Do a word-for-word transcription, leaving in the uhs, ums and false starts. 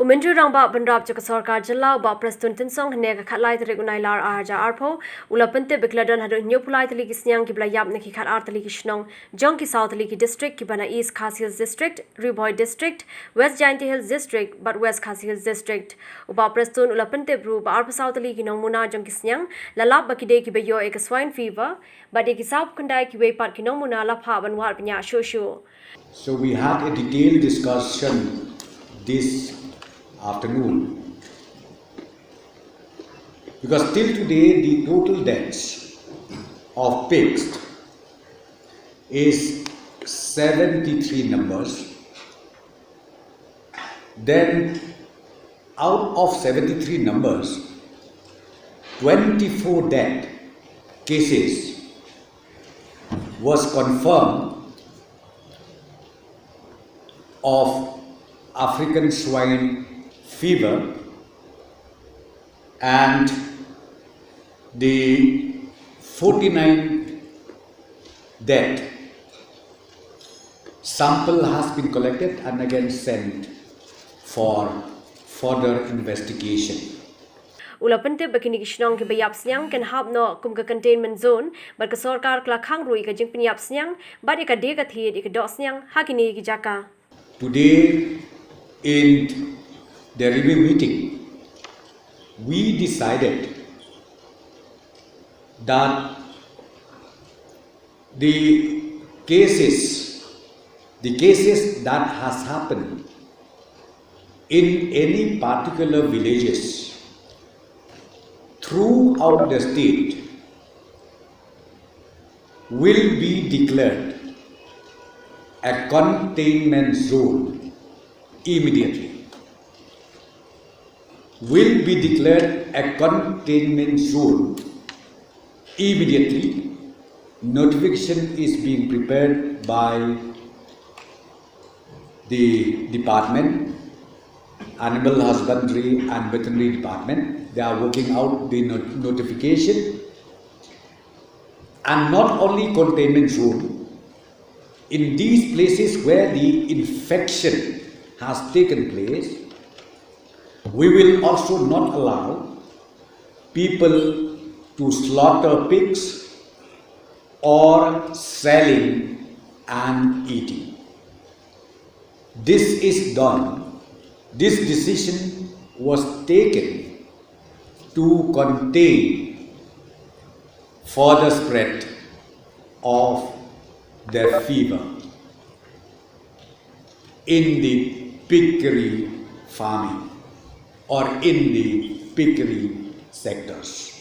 Myntri Rangbah Bynrap jong ka Sorkar Jylla u Bah Prestone Tynsong hynne ka khatlai tarik u Nailar arhajar arphew u la pyntip ba ki la don haduh hynñiewphew lai tylli ki sniang kiba la ïap na ki khatar tylli ki shnong jong ki saw tylli ki district kiba na East Khasi Hills District, Ri Bhoi District, West Jaintia Hills District bad West Khasi Hills District. U Bah Prestone u la pyntip ruh ba arphew saw tylli ki nongmuna jong ki sniang la lap ba ki dei kiba ïoh ïa ka swine fever bad ïa ki sawphew khyndai kiwei pat ki nongmuna la phah ban wad bniah shuh shuh. So we had a detailed discussion this afternoon, because till today the total deaths of pigs is seventy-three numbers. Then out of seventy-three numbers, twenty-four death cases was confirmed of African swine fever, and the forty-nine death sample has been collected and again sent for further investigation. U la pyntip ba kine ki shnong kiba ïap sniang kin hap noh kum ka containment zone bad ka sorkar ka la khang ruh ïa ka jingpynïap sniang bad ïa ka die ka thied ïa ka doh sniang ha kine ki jaka. Today, in the review meeting, we decided that the cases, the cases that has happened in any particular villages throughout the state will be declared a containment zone immediately. Will be declared a containment zone immediately. Notification is being prepared by the department, Animal Husbandry and Veterinary Department. They are working out the not- notification. And not only containment zone, in these places where the infection has taken place, we will also not allow people to slaughter pigs or selling and eating. This is done. This decision was taken to contain further spread of the fever in the piggery farming or in the piggery sectors.